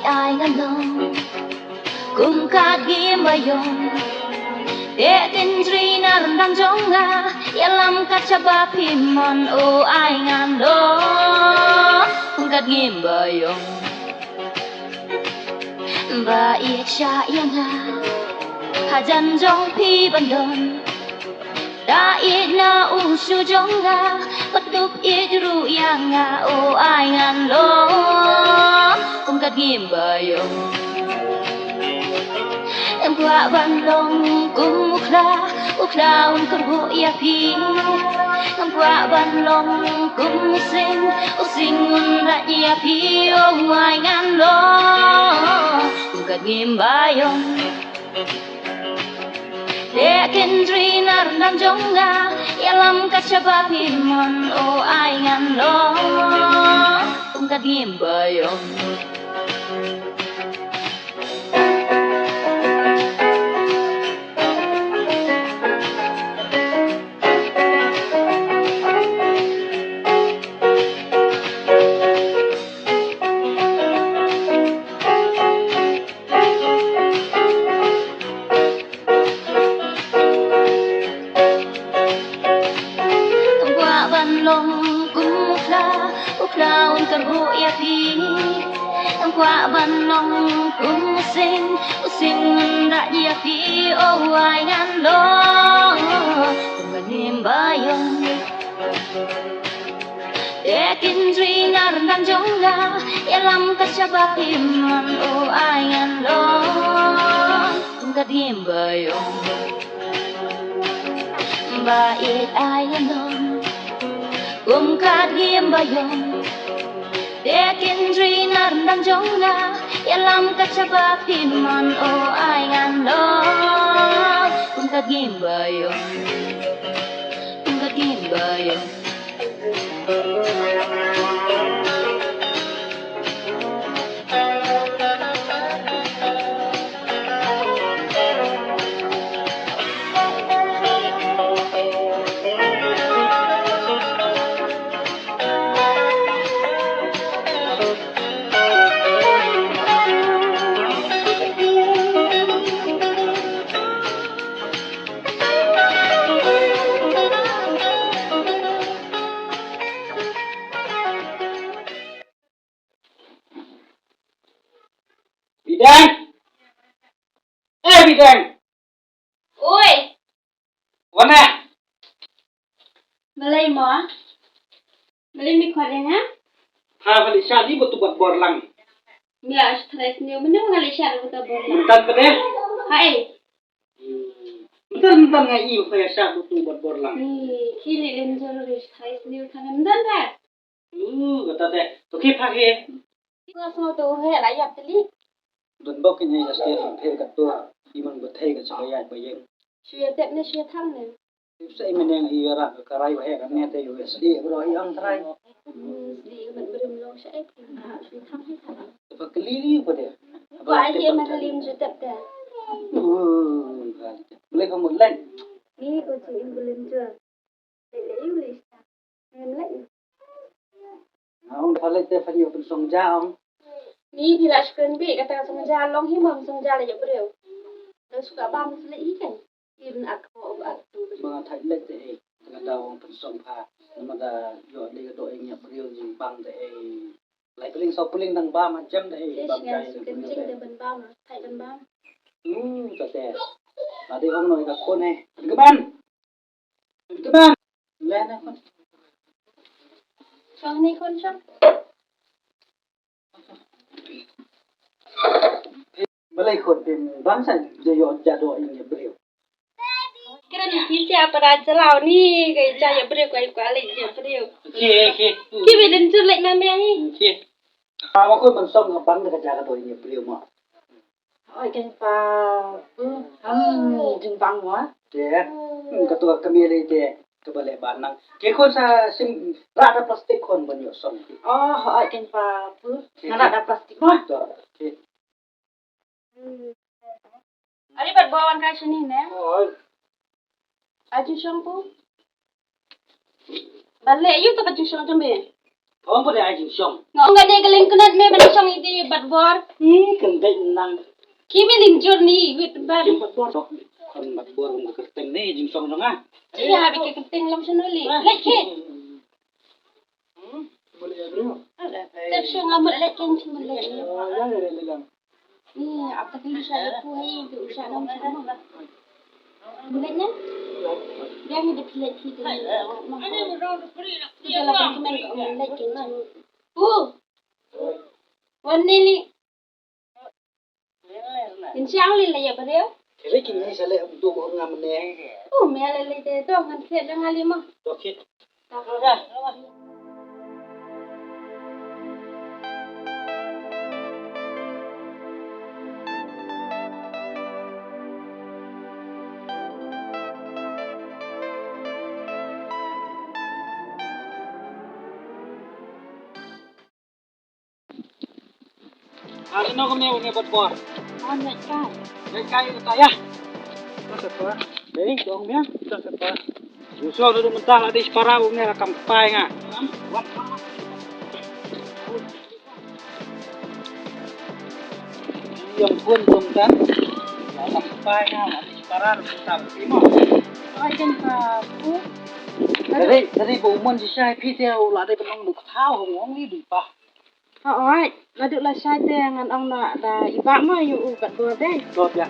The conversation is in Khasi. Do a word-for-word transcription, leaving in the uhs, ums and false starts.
Ai ngan long kum ka Gim Baiong. Te kin jri na ryndang jong nga, ïalam ka jaba phi mon, o ai ngan long kum ka Gim Baiong. Ba ïeit sha ïa nga hajan jong phi ban don. Da ïeit na u shu jong nga, bad tup ïeit ruh ïa nga, o ai ngan long kum ka Gim Baiong. Ngam kwah ban long kum u khla, u khla un kyrhuh ïa phi. Ngam kwah ban long kum u sing, u sing un rah ïa phi, o ai ngan long kum ka Gim Baiong. Te kin jri na ryndang jong nga, ïalam ka jaba phi mon, o ai ngan long kum ka Gim Baiong. Ngam kwah ban long kum u khla, u khla un kyrhuh ïa phi. Ngam kwah ban long kum u sing, u sing un rah ïa phi, o ai ngan long kum ka Gim Baiong. Te kin jri na ryndang jong nga, ïalam ka jaba phi mon, o ai ngan long kum ka Gim Baiong. Ba ïeit ai ngan long kum ka Gim Baiong. Te kin jri na ryndang jong nga, ïalam ka jaba phi mon, o ai ngan long kum ka Gim Baiong. Kum ka Gim Baiong. Bidang. Eh, Bidang. Oi. Wan eh. Balei mo? Balei me khot ïa nga? Ha, balei sha di ba tu bat bor lang. Nga stres ni, mano nga lei sha ba tu bor lang. Mynta pat eh. Hai. Mynta, mynta nga i ba ya sha ba tu bat bor lang. Ni, ki lei len jor lei stres ni kan mynta. Uh, kata te. To ki pha ki. Nga sngew to he la ïap teli. Don bok ki nyai ka stia pher ka to. Iman ba thei ka chaba ïap ba ïeng. Shu ïa tep ne shu ïa thang ne. Tip sa i meneng i rak ka rai ba he ka ne te yu sdi bro i ang trai. Hmm, sdi ka mat brim long sha ek. Shu ïa thang he thang. Te pa kli li pa de. Ko ai ki ma kli shu tep te. Uh, ka. Boleh ka mut leng. Ni ko chu in boleh jua. Lei lei yu lei sta. Em lei. Nga ong pha leit te pha ïoh pynsong ja ong. Ni phi la shkren bih kata ka song ja long hi mo song ja la ïoh briew. Lei suka bam lei hi kan. Im at ko ba at tu. Ba nga thait leit te ei. Kata ong pynsong pha. Namar da ïoh lei ka doh ei ïoh briew jingbang te ei. Lai pling saw pling dang bam ha jem te ei. Bam jai te pling te ban bam. Thait ban bam. Hmm, kata. Ade ong noi ka khon ei. Ka ban. Teman. Leh na khun. Shong ni khun shong. Balei khun phi bang sa ja ïoh ja doh ïa briew. Kren phi sia para jalaw ni ka ja ïa briew ka ïa ka leh ïa briew. Ki, ki. Ki bi lynjur leh na me ni. Ki. Pa ma khun man song bang da ka ja ka doh ïa briew ma. Oi, keiñ pa, hmm, ham jingbang mo. Te, hmm, ka tu ka kmie lei te, kaba leh ban nang. Ke khun sa sim rah da plastik khun ban ïoh song. Oh, oi, keiñ pa, pu. Nga rah da plastik mo. To, ke. Ari bat bo wan ka shini ne? Oi. Aju shong pu. Ba leh yu to ka ju shong jong me. Ong ba dei ai jingshong. Nga ong ka dei ka lyngknot me ban shong ïa i Batbor. Ih, kan dei nang. Ki me lynjur ni wit ban. Ki Batbor. Kan Batbor ong ka kyrteng ne jingshong jong nga. Ïa, ha bi ka kyrteng lam shano li. Leit ki. Hmm? Mula ya bro. Tep shong nga mula leit ki, mula leit. Oh, ya, ya, ya, ya. Ni, ap ta kali sha ku hai, tu sha nong sha nong. Bulan nya? Yang ada pilih kita ni. Kita lah pergi main kat rumah lagi macam. Oh. Wan ni li. Insya Allah lah ya beliau. Kira kini saya lihat untuk orang mana. Oh, mia lele te to ngan khet ngan lima. Okey. Ano ko me une bot bor. Ano ka? Leit kai uta ïa. Ka sa pa. Dei, dong mia. Ka sa pa. Uso do mentah la di separa une la kam pai nga. Yang pun dong kan. La kam pai nga la di separa do mentah imo. Ai kan pa ku. Dari dari bu mon di sai pi te u la dei benong bu kau ngong ni di pa. Hooid, naduh lashai te ngan ong noh da i Bah mo ïa u Batbor dei. To biang.